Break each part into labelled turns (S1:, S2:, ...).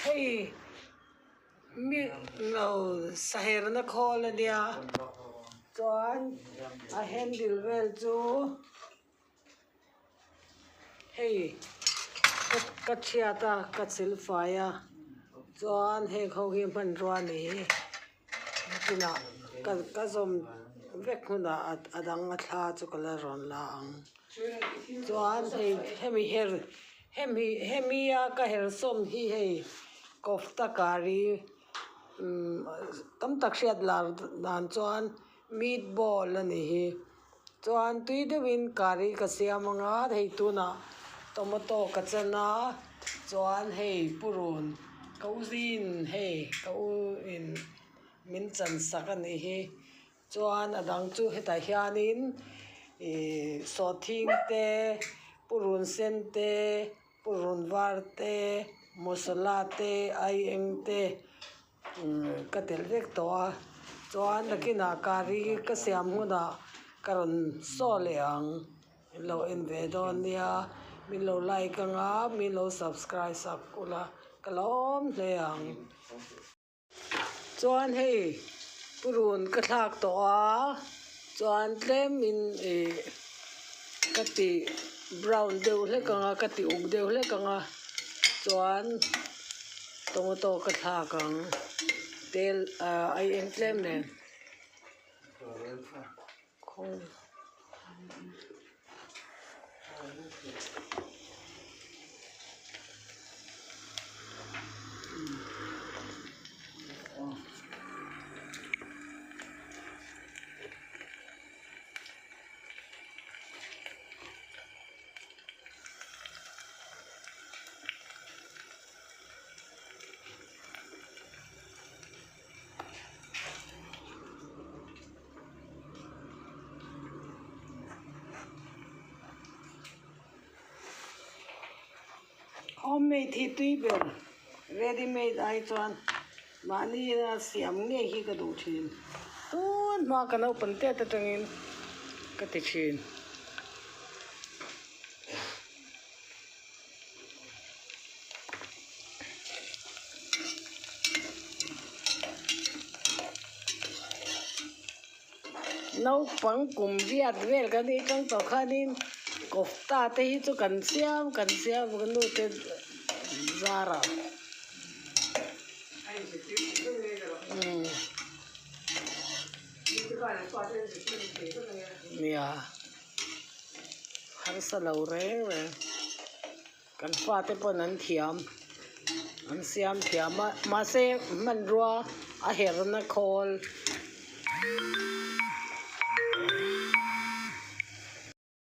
S1: Hei mi lo saherna khawl a nia chuan a handle vel chu hei ka chhiat a ka chilfai a chuan heng ho hi hmanrua a ni. Nakinah ka zawm vek hunah a dang a thla chu ka la rawn la ang. Chuan hei hemi her hemi hemi a ka her sawm hi hei kawfta kari umm tam tak hriat lar dan chuan meat ball a ni hi. Chuan tui deuhin kari ka siam anga hei tunah tomato ka chan a chuan hei purun ka u zin hei ka u in min chan sak a nih hi chuan a dang chu hetah hianin ihh sawhthing te purun sen te purun var te masala te aieng te. Ka telh vek tawh a chuan nakinah curry ka siam hunah ka rawn saw leh ang min lo en ve dawn nia min lo like anga min lo subscribe sak ula ka lawm hle ang chuan hei purun ka thlak tawh a chuan tlem in ih ka ti brown deuh hlek anga ka ti uk deuh hlek anga chuan. Tomato ka thlak ang tel ah a eng tlem nen khaw Homemade hi tui ber ready made ai chuan mahni a siam ngei hi ka duh thin tun hma ka naupang tet atangin ka ti thin. Naupang kum riat vel kan nih tang tawh khanin kawfta te hi chu kan siam kan siam ka nu te zarah nia. Harsa lo reng reng kan fate pawn an thiam an siam thiam a mahse hmanrua a herna khawl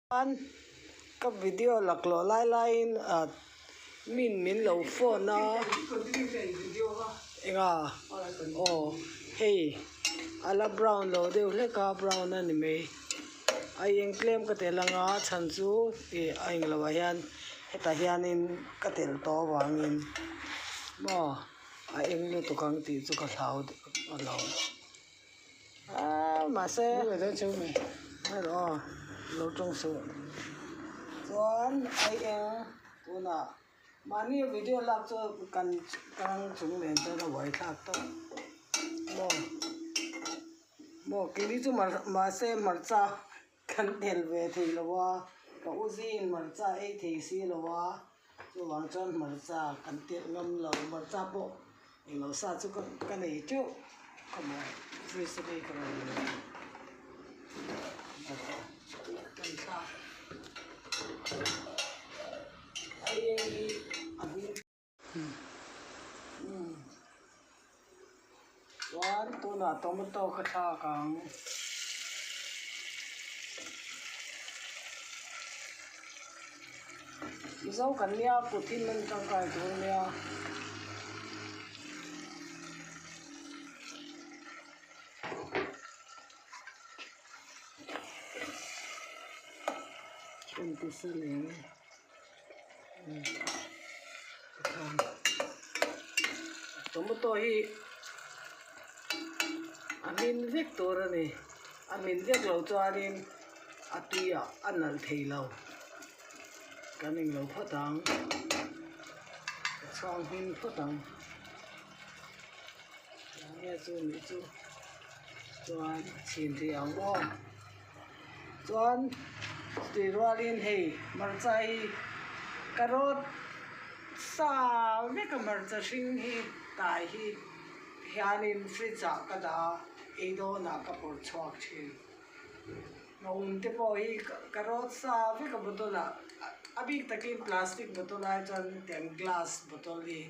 S1: chuan ka video laklawh lai laiin ah min min lo phone a enga aw hei a la brown lo deuh hlek a brown a ni mai. A eng tlem ka tel anga chhan chu ih a eng loh ah hian hetah hianin ka telh tawh avangin maw a eng lutuk ang tih chu ka hlau lo aaa mahse aw lo tawng suh chuan a eng tunah mahni video lak chu kan tang chung nen chuan a uai thlak tawp maw. Maw keini chu mahse hmarcha kan tel ve thei lo a, ka u zing hmarcha ei thei si lo a, chuvang chuan hmarcha kan telh ngam lo, hmarcha pawh englo sa chu ka nei teuh ka maw fridge a mi ka rawn kan thlak a eng hi a hming. Chuan tunah tomato ka thlak ang. Mizo kan nia kut hi man tangkai tur ania. Tomato hi a hmin vek tur a ni a hmin vek loh chuanin a tui ah a nalh thei lo kan englo phawt ang. Chhuang hmin phawt ang. Enge chu nih chu chuan chhin rih ang aw. Chuan tui rualin hei hmarcha hi carrot sa vek a hmarcha hring hi tai hi hianin fridge ah ka dah a ei dawnah ka pawrh chhuak thin. Hnawm te pawh hi carrot sa vek a bottle ah a bik takin plastic bottle ai chuan hetiang glass bottle hi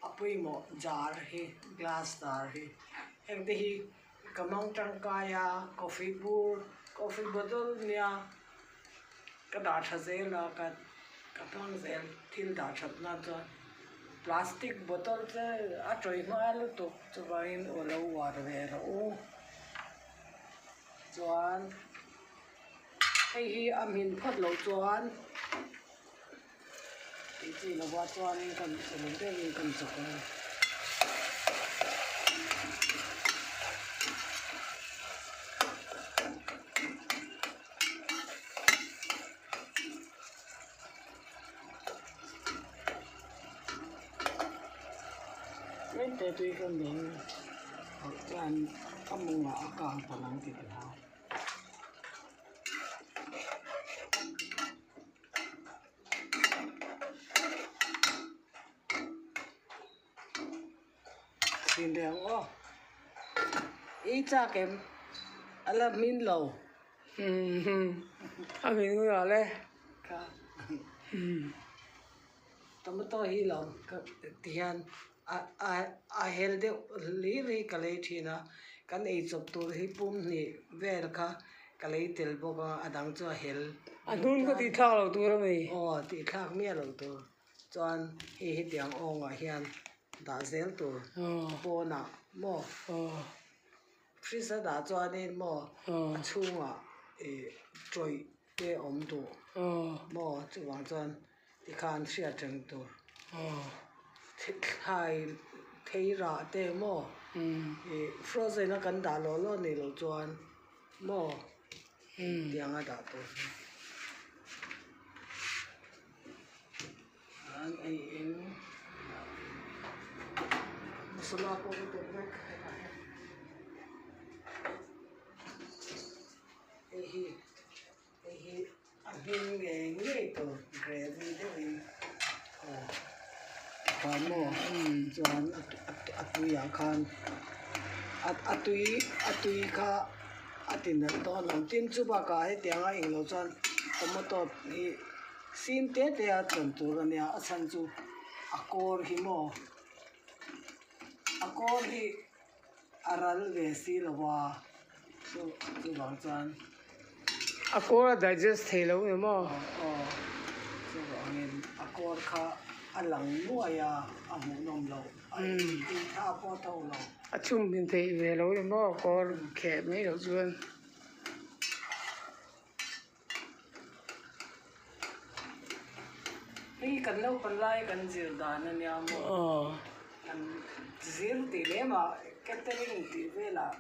S1: a pawimawh jar hi glass jar hi heng te hi ka hmang tangkai a coffee bur coffee bottle nia ka dah tha zel a ka ka hmang zel thil dah that nan chuan plastic bottle te a tawih hma lutuk chuvangin aw lo uar ve rawh u. Chuan hei hi a hmin phawt loh chuan tih chi lova chuanin kan uluk deuhin kan chawk ang. Tlem te tui ka meng loh chuan ka mawngah a kang palh ang tih ka hlau. Chhin reng aw i chak em a la hmin lo.
S2: A hmin hunah le.
S1: Kha tomato hi lo ka ti hian a a a hel deuh hlir hi ka lei thin a kan eichawp tur hi pum hnih vel kha ka lei tel bawk a a dang chu a hel.
S2: A hnun ka tih thlak loh tur a ni.
S1: Aw tih thlak miah loh tur. Chuan hei hetiang awngah hian dah zel tur pawnah maw fridge a dah chuanin maw a chhungah ih tawih te awm duh maw chuvang chuan tikhan hriat reng tur thlai thei rah te maw ih frozen a kan dah lawh lawh nih loh chuan maw tiang a dah tur. An ei eng masala pawh ka telh vek hetah hian hei hi hei hi a hming ngei ngei tur gravy deuhin aw khan maw chuan a tuiah khan a tui a tui kha a ti nalh dawn lo tin chu bakah hetianga englo chuan tomato hi. Sim te te a tlawn tur a nia a chhan chu a kawr hi maw a kawr hi a ral ve si lo a chu chuvang chuan
S2: a kawr a digest thei lo ni maw
S1: aw chuvangin a kawr kha a lang nuai a a hmuhnawm loh a ei tha pawh a tho lo
S2: a chhum hmin theih ve lo ni maw a kawr kheh mai loh chuan.
S1: Hei kan naupang lai kan zir dan a nia maw kan zir tih lem ah catering tih velah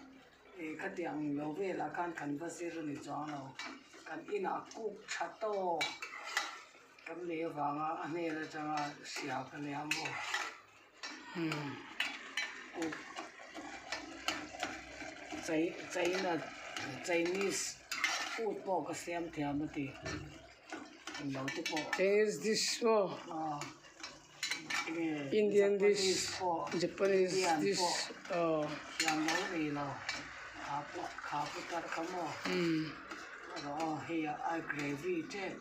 S1: ih khatiang lo velah khan kan va zir a ni chuang lo kan inah cook tha tawk kan nei avanga a hnen atanga hria ka nia maw cook china chinese food pawh ka siam thiam a ti englo te pawh
S2: chinese dish maw indian dish japanese dish aw
S1: thiam lo nei lo kha pawh kha putar kha maw erawh hei a gravy tep.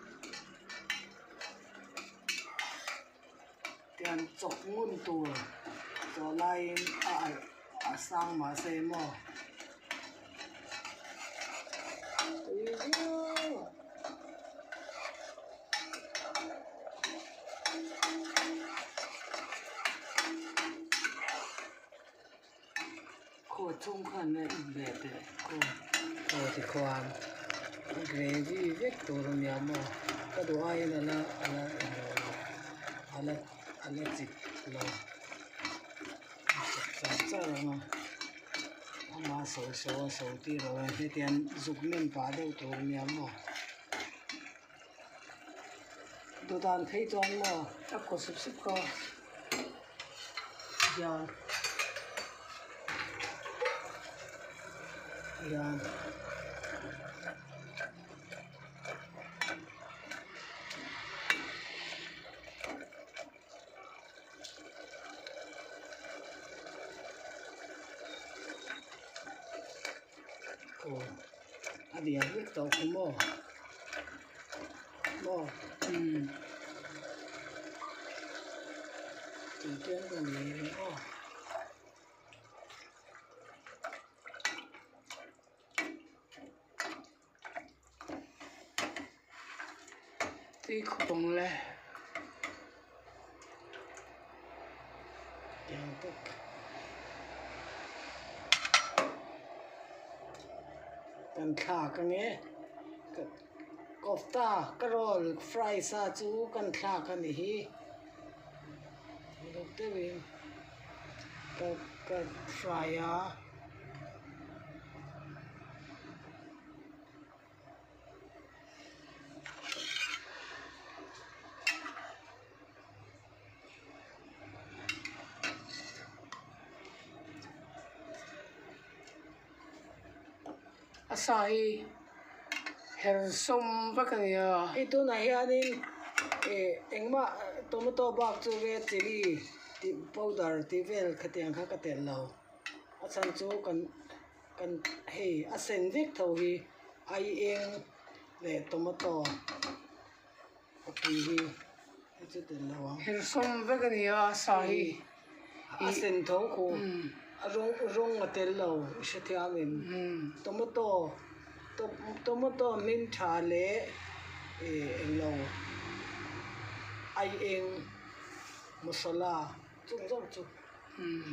S1: Tiang chawp ngun tur tawh laiin a alh a sang mahse maw. Khaw chhung khan a in ve teh khaw aw tikhuan a gravy vek tur a nia maw ka duh aiin a la a la englo lo a la a la chik lo a chak char char ang a ama sawi sawi a sawi tir lo a hetiang zuk nem pah deuh tur a nia maw. Dudan phei chuan maw?
S2: A kaw sup sup kha.
S1: Hian. Hian. Aw a lian vek tawh khu maw maw umm tui tlem ka nei ve aw.
S2: Tui khawp ang le.
S1: Tiang bawk. Kan thlak ange. Kofta ka roll fry sa chu kan thlak a ni hi. Uluk deuhin ka ka fry a.
S2: A sa hi her sawm vek a ni a.
S1: Hei tunah hianin eh engmah tomato bak chu red chilli tih powder tih vel khatiang kha ka telh lo a chhan chu kan. Kan hei a sen vek tho hi aieng leh tomato a pui hi hei chu tel lo ang.
S2: Hersawm vek a ni a sa hi.
S1: A sen tho khu a rawng rawng a tel lo i hrethiam em tomato tomato hmin tha leh ih englo aieng masala chung zawng chu.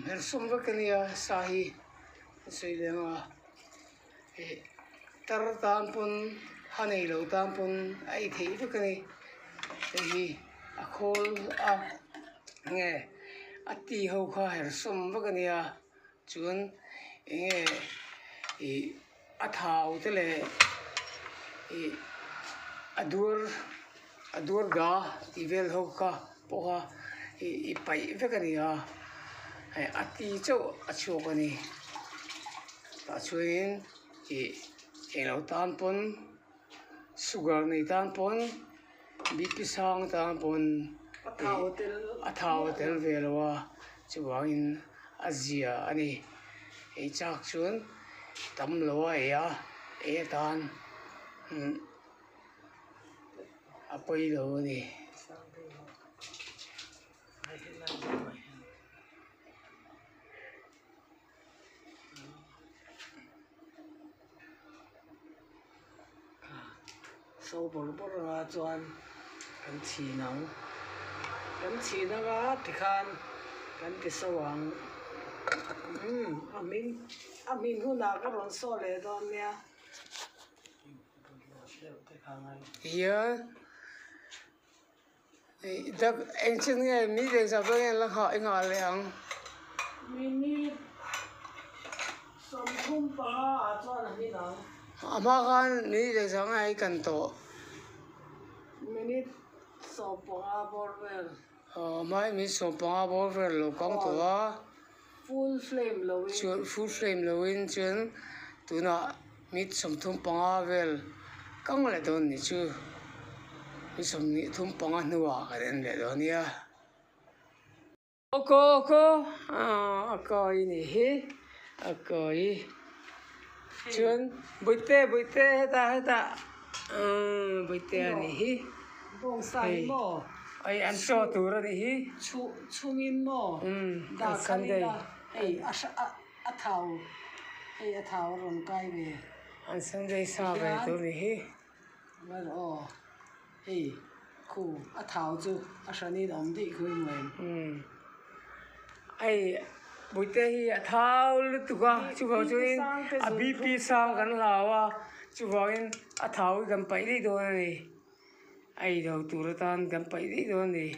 S2: Hersawm vek a ni a sa hi. A sawi leh ang a ih tar tan pawn ha nei lo tan pawn a ei theih vek a ni hei hi a khawl a nge a ti ho kha her sawm vek a nia chuan eng nge ih a thau te leh ih a duar a duar ga tih vel ho kha pawh kha ih i paih vek a ni a hei a ti chauh a chhuak a ni tah chuanin ih englo tan pawn sugar nei tan pawn B P sang tan pawn ih a thau a tel ve lo a chuvangin a zia a ni ei chak chuan tam lo a ei a ei atan umm. A pawi lo a ni.
S1: So bawrh bawrh anga chuan kan chhin ang. Kan chhin anga tikhan kan ti so ang. Umm a hming a hming hunah ka rawn saw leh dawn nia.
S2: Hian dak eng chin nge mi leh zah dawn nge la nghah i nghah leh ang. A hma khan minute engzah nge i kan tawh. Aw a hma in minute 15 bawr vel lo kang tawh a.
S1: Full flame lo in.
S2: Chuan full flame lo in chuan tunah minute 35 vel kang leh dawn ni chu minute 25 hnuah kan en leh dawn nia. Awkaw awkaw a kawi ni hi a kawi chuan bawihte bawihte hetah hetah bawihte a ni hi.
S1: Bawngsa hi maw?
S2: Hei an chaw tur a nih hi.
S1: Chhu chhungin maw?
S2: Umm
S1: Dah khat
S2: Sunday.
S1: ila hei a hra a a thau hei a thau a rawn kai ve.
S2: An Sunday sa ve
S1: Tihian
S2: tur nih hi.
S1: Val aw hei khu a thau chu a hranin a awm daih khu i nuam.
S2: Umm hei Puite hi a thau lutuk a chuvang chuanin a BP sang kan hlau a chuvangin a thau hi kan paih daih dawn a ni. A ei lo tur atan kan paih daih dawn a ni.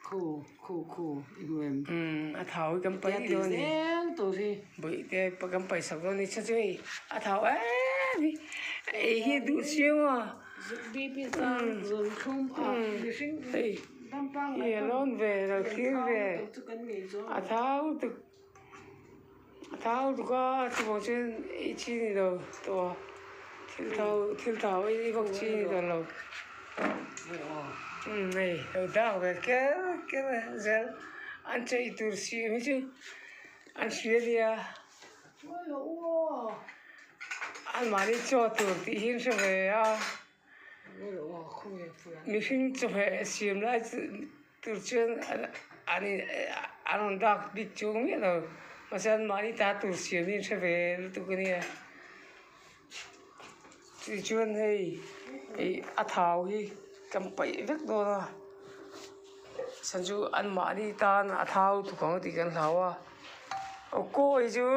S1: Khu khu khu i hmu em?
S2: Umm a thau hi kan paih daih dawn a ni.
S1: Zel tur hi.
S2: Bawih te kan paih sak dawn a ni. Chu chu hei a thau em hi. Ei hi a duh chiang a. Hei i a lawn ve lo thlir ve a thau tuk a thau tuk a chuvang chuan ei chi ni lo tawh a thil thau thil thau ei vak chi ni tawh lo umm hei lo dak ve ker ker a zel an chei tur siam hi chu an hria nia. Anmahni chaw tur tih hi an hre ve a, mihring chawhmeh siam lai tur chuan an an rawn dak bik chuang miah lo, mahse anmahni ta tur siam hi an hre ve lutuk a nia. Tichuan hei ih a thau hi kan paih vek dawn a, chhan chu anmahni tan a thau tuk ang tih kan hlau a. Aw kawi chu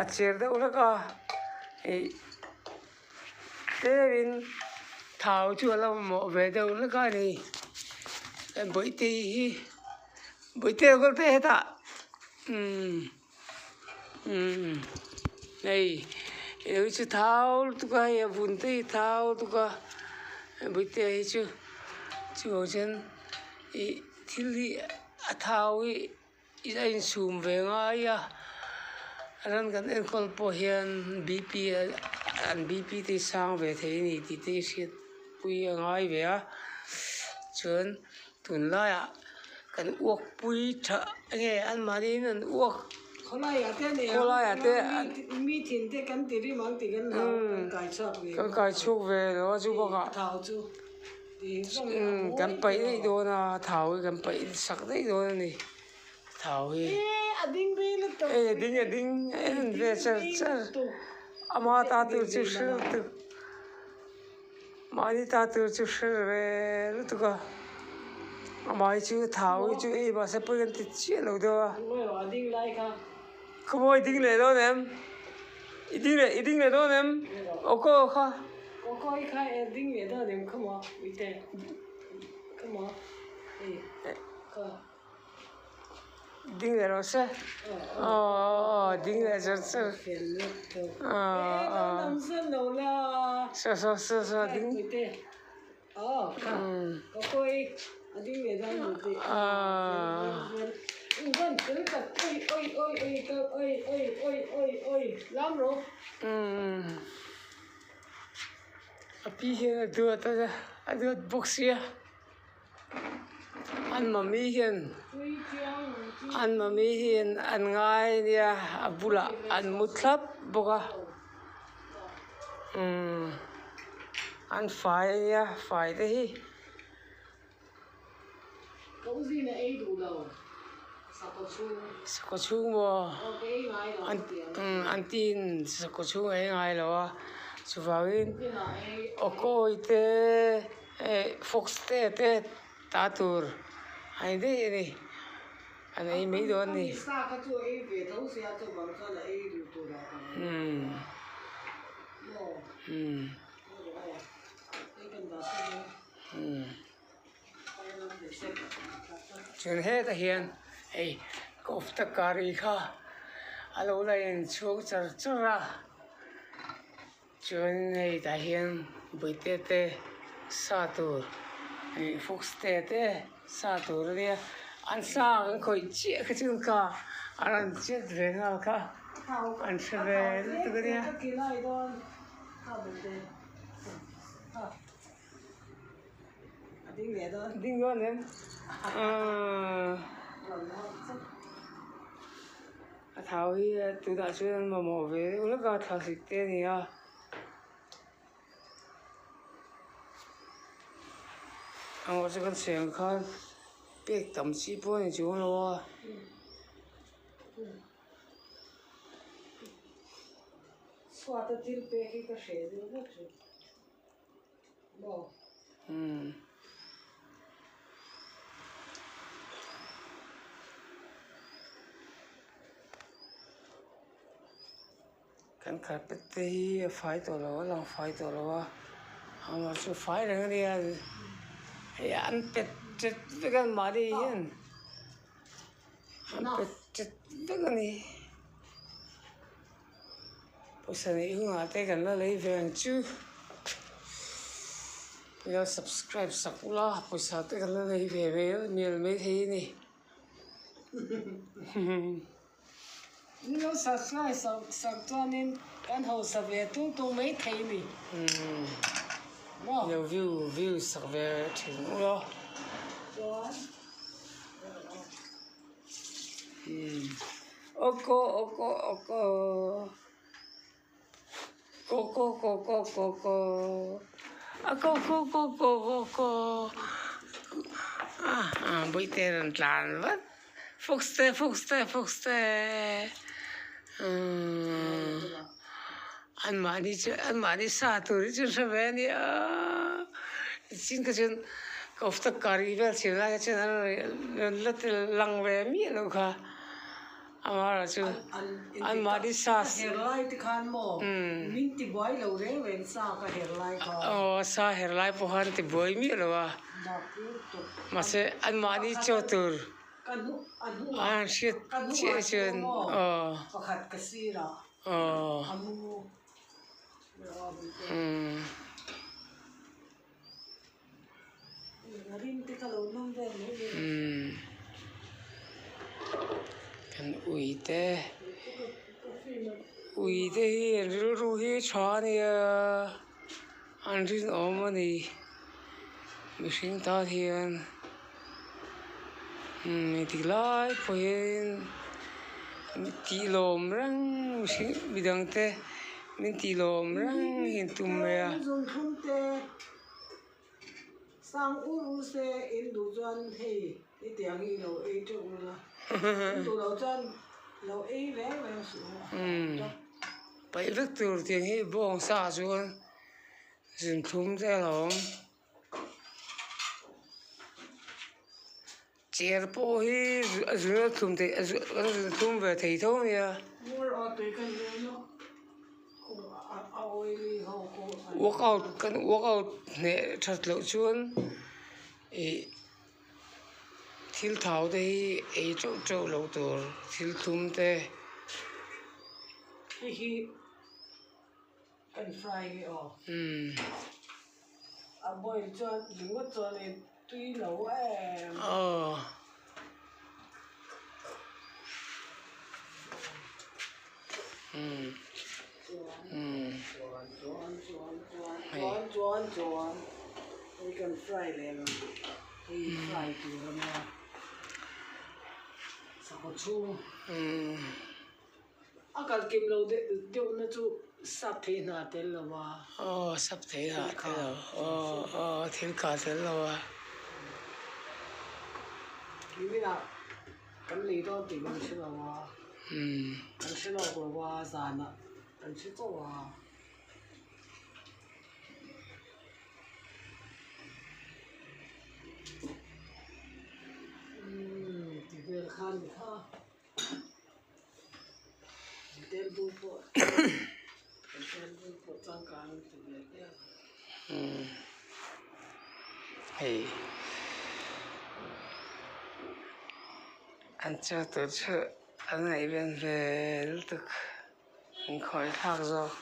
S2: a cher deuh hlek a ih tlemin thau chu a la mamawh ve deuh hlek a ni bawihte hi bawihte lo kal teh hetah umm umm hei hei chu thau lutuk a hei a vun te hi thau lutuk a bawihte hi chu chuvang chuan ih thil hi a thau hi. A insum ve ngai a, ran kan enkawl pawh hian BP an BP te hi sang ve thei a ni tih te hi hriat pui a ngai ve a, chuan tunlaiah kan uak pui tha nge anmahniin an uak
S1: Khawlaiah te a ni ang,
S2: khawlaiah te
S1: mi thin te kan ti rim ang tih kan hlau kan kai chhuak ve
S2: kan kai chhuak ve lo a chu bakah
S1: thau chu.
S2: Kan paih daih dawn a thau hi kan paih sak daih dawn a ni thau hi hei a ding a ding a en ve char char ama ta tur chu hre lutuk mahni ta tur chu hre ve lutuk a amah hi chu thau hi chu ei mahse pawi kan ti chiah lo deuh a khawmawi ding leh dawn em. I ding leh i ding leh dawn em? Aw kaw kha.
S1: Aw kaw i kha e ding leh dawn em kha maw uite kha maw hei kha.
S2: Ding leh rawh se. Aw aw ding leh char char.
S1: Fel lutuk. Aw aw. Dam zan lo la.
S2: Saw saw saw saw ding.
S1: Uite. Aw kha aw kaw i a ding leh dawn uite.
S2: Aw.
S1: Van fel tak oi oi oi oi ka oi oi oi oi oi lam rawh.
S2: Umm a pi hian a duat a a duat bawk sia an mummy hian an mummy hian an ngai ania a bulah an mu thlap bawk a umm an fai ania fai te hi. Sakawr chhung maw an tiin sakawr chhung a ei ngai lo a chuvangin aw kawi te eh fox te te ta tur a ni daih a ni an ei mai dawn a ni. Chuan hetah hian hei kawfta curry kha a lo la inchhung char char a chuan hei tah hian bawihte te sa tur ih fox te te sa tur a nia an sa an khawih chiah kha chuan ka a rawn chet ve nghal kha an hre ve lutuk a nia. Ding dawn em? Aaa a thau hi tunah chuan an mamawh ve deuh hlek a thlasik te a ni a. Amaw chu kan sawi ang khan pek tam chi pawh a ni chuang lo a.
S1: Chhuata thil pek hi ka hreh deuh vek thin.
S2: Umm. Kan carpet te hi a fai tawh lo a lang fai tawh lo a amah chu fai reng a nia hei an pet tet vek a mahni hian an pet tet vek a ni. Pawisa neih hunah te kan la lei ve ang chu. Ilo subscribe sak ula pawisa te kan la nei ve mai mial mai thei a ni.
S1: Ilo subscribe sak sak chuanin kan hausa ve tung tung mai thei a ni.
S2: Ilo view view sak ve thin ula.
S1: Chuan.
S2: Awkaw awkaw awkaw. Ko ko ko ko ko ko a ko ko ko ko ko ko a a bawihte rawn tlan vat fox te fox te fox te umm anmahni chu anmahni sa tur hi chu hre ve a nia chin kha chuan kawfta curry vel chhim lai kha chuan an rawn la lang ve miah lo kha. Amara chu anmahni sa
S1: Ka her lai te khan maw min ti buai lo reng reng sa ka her lai kha.
S2: Aw sa her lai pawh khan ti buai miah lo a. Mahse anmahni chaw tur an hriat chiah chuan aw.
S1: Pakhat ka sir a.
S2: Aw.
S1: A mu.
S2: Kan ui te ui te hi an rilru hi tha a nia an rinawm a ni mihring tan hian umm engtik lai pawhin tih lawm reng mihring midang te min tih lawm reng hi an tum mai a.
S1: Sang ur ur se in duh chuan hei hetiang hi lo ei teuh ula, in duh loh chuan lo ei reng reng suh u.
S2: Paih vek tur tiang hi bawng sa chuan zinthlum te a lo awm. Chair pawh hi a zun a thlum theih a zun thlum ve thei tho a nia. Workout kan workout hneh that loh chuan ih thil thau te hi ei teuh teuh loh tur thil thlum te.
S1: Kan fry nge aw. A boil chuan ringawt chuan in tui lo em.
S2: Aw.
S1: Chuan chuan chuan chuan chuan chuan chuan hei kan fry leh ang hei fry tur a nia sakhaw chhung. A kal kim lo deuh na chu sap thei hna tel lo a.
S2: Aw sap thei hna tel lo aw aw thil kha tel lo a.
S1: Niminah kan lei dawn tih kan hre lo a. Kan hre lawk lo a zanah kan hre chauh a. Umm ti vel khan kha.
S2: Hei an chaw tur chu an ngaihven ve lutuk an khawi thlak zawk.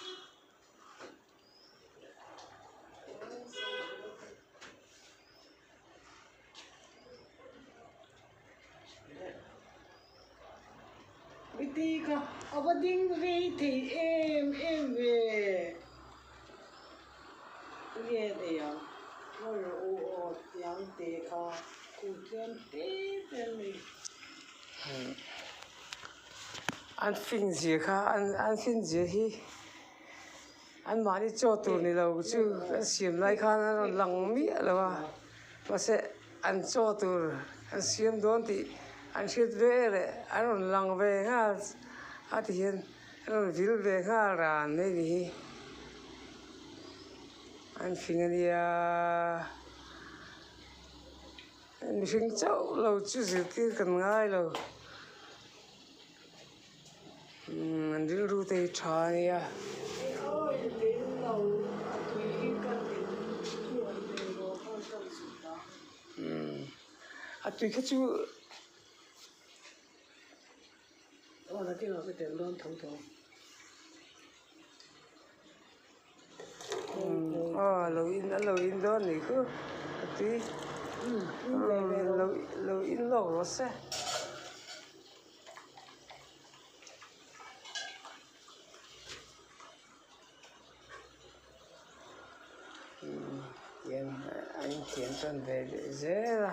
S1: Miti kha a va ding rei thei em em ve. Nge nei ang ngawi rawh u aw tiang te kha khu tlem te te an nei.
S2: An fin zia kha an fin zia hi anmahni chaw tur ni lo chu an siam lai khan a rawn lang miah lo a mahse an chaw tur an siam dawn tih an hriat ve leh an rawn lang ve nghal a ti hian an rawn vil ve nghal ran mai ni hi an fing a nia mihring chauh lo chu zirtir kan ngai lo. Umm an rilru te hi tha a nia. Umm a tui kha chu. Aw lo in a lo in dawn nih chu a tui lo lo in lawk rawh se. Tiang a inthiam tawn ve leh zel a.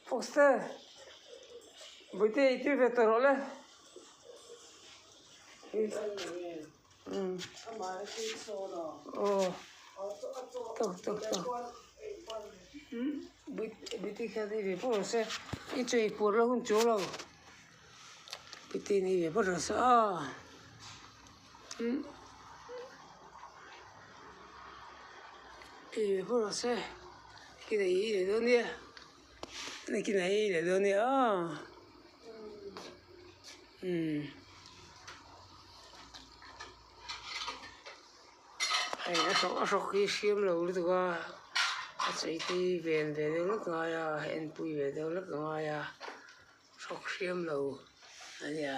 S2: Foxte Bawihte i tui ve tawh rawh le. Aw tawk tawk tawk Bawihte khian ei ve pawh rawh se i chaw ei puar lo hun chu lo Bawihte in ei ve pawh rawh se aw. Ei ve pawh rawh se kina ei leh dawn nia kina ei leh dawn nia aw umm hei a hrawk a hrawk hi hriam lo lutuk a a chei te hi ven ve deuh hlek a ngai a enpui ve deuh hlek a ngai a hrawk hriam lo a nia.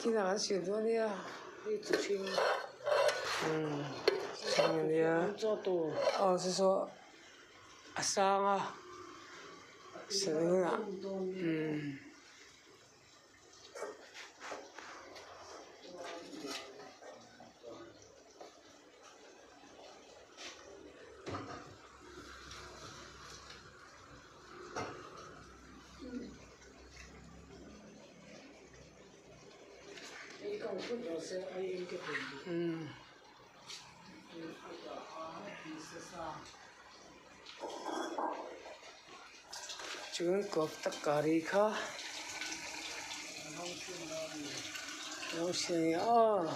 S2: Kinah an siam dawn nia hei chi hring chi hring a nia aw chu saw a sang a saloon ah umm. Chuan kawp tak kari kha lo siam a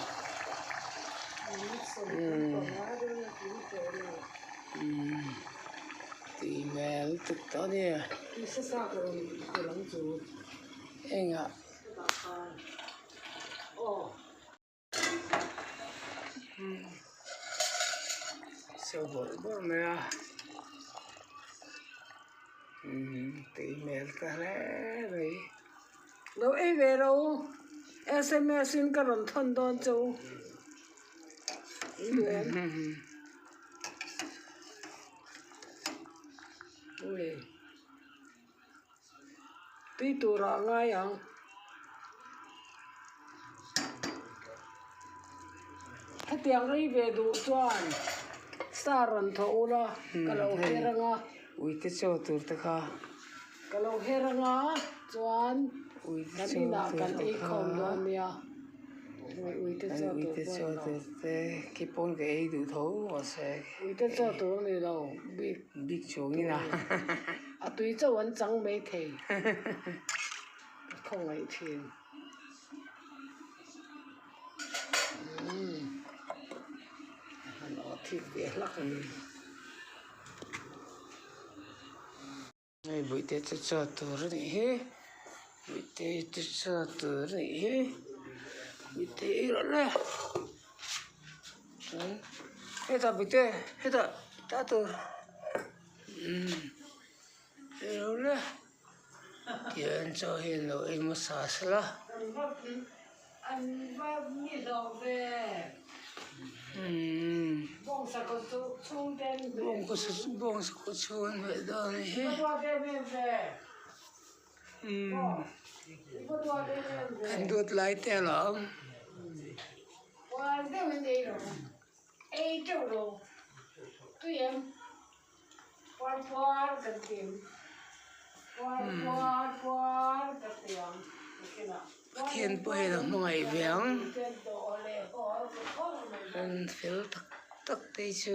S2: tui hmel lutuk tawh a nia engah. Saw bawrh bawrh mai a tui hmel ta hle mai.
S1: Lo ei ve ro sms in ka rawn thawn dawn che u Tui turah a ngai ang. Hetiang ei ve duh chuan star rawn thawh ula ka lo her ang a.
S2: Uite chaw tur te kha.
S1: Ka lo her ang a chuan kan inah kan ei khawm dawn nia. Uite chaw tur
S2: Uite chaw tur te khi pawn ka ei duh tho mahse.
S1: Uite chaw tur a ni lo bik.
S2: Bik chungin a.
S1: A tui chauh an chang mai thei. Ka khawngaih thin. Umm. A han aw thik ve hlak a ni.
S2: Hei Bawihte chu chaw tur a nih hi. Bawihte chu chaw tur a nih hi. Bawihte ei rawh le. Chuan hetah Bawihte hetah ta tur. Umm ei rawh le. Tihian chaw hi an lo ei hmasa sela.
S1: An va ni hlauh ve. Bawngsa khaw chu chhung te an hmeh.
S2: Bawngsa khaw chhung an hmeh dawn a ni hi.
S1: I va duat em em ve. I va duat em em ve.
S2: Kan duat lai te alawm.
S1: Puan deuhin ei rawh. Ei teuh rawh. Tui em? Puar puar kan ti ang. Puar puar puar kan ti ang.
S2: Pathian pawh hian a hmangaih ve ang. An fel tak tak te hi chu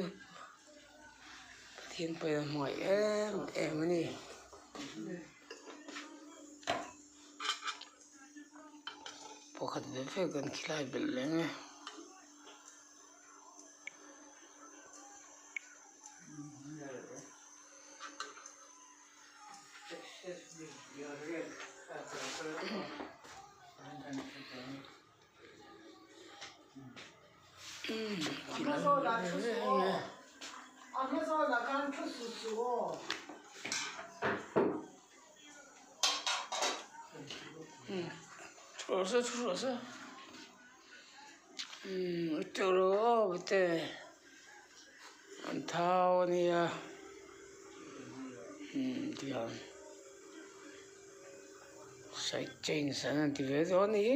S2: Pathian pawh hian a hmangaih em em a ni. Pakhat ve ve kan khilai belh leh ang e. rawh se thu rawh se umm a teuh lo aw bute an thau a nia umm tihian side change an han ti ve dawn a ni.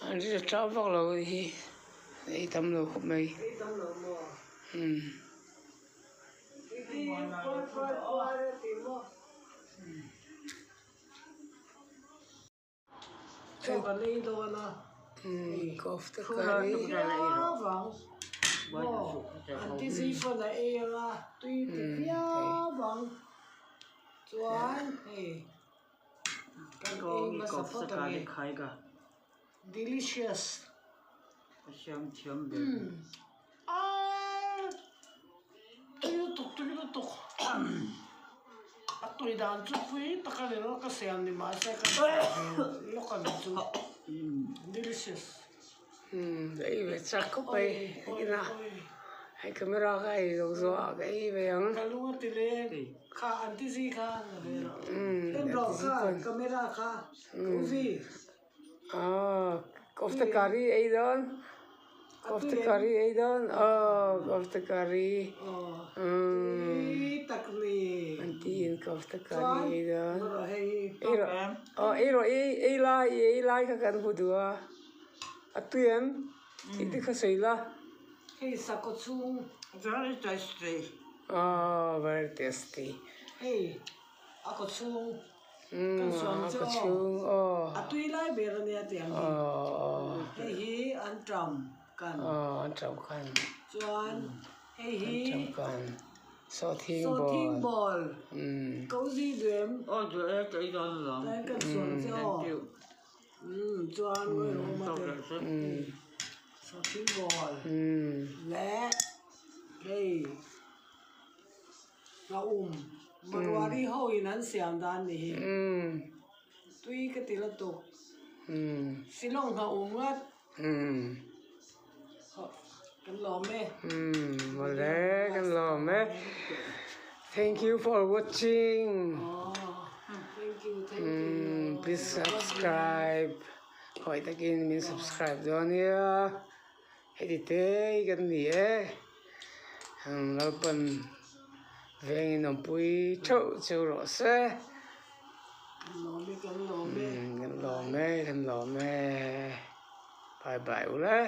S2: An ri tha vak lo hi ei tam lo khawp mai umm. Kofta curry
S1: Delicious. Tui lutuk tui lutuk a tui dan chu pui tak a ni lo ka siam ni mahse ka lawk a ni chu delicious.
S2: Umm ka ei ve chak khawp mai ina hei camera ka ei zo zo a ka ei ve ang.
S1: Ka lung a ti leng kha an ti zi kha en rawh kha camera kha ka u zi.
S2: Aw kofta curry ei dawn kofta curry ei dawn aw kofta curry umm an tiin kofta curry ei dawn ei rawh aw ei rawh ei ei lai i ei lai kha kan hmu duh a a tui em tih te kha sawi la aw very tasty.
S1: Kan suam chu aw, a tui lai ber a nia tih ang hi. Hei hi an ṭam kan. Chuan hei hi sawhthing ball ko zi duem. Tlai kan suam chu aw. Chuan ngawi rawh awm a te. Sawhthing ball leh hei. Ka um Marwari ho in an siam dan ni hi. Tui ka ti lutuk. Shillong hna um ngat. Kan lawm e.
S2: Mawle kan lawm e. Thank you for watching.
S1: Thank you thank you.
S2: Please subscribe. Khawi takin min subscribe dawn nia. Heti te hi kan ni e, Lalpan vengin awmpui theuh cheu rawh se.
S1: Kan lawm e, kan lawm e.
S2: Kan lawm e, kan lawm e. Bye bye ule.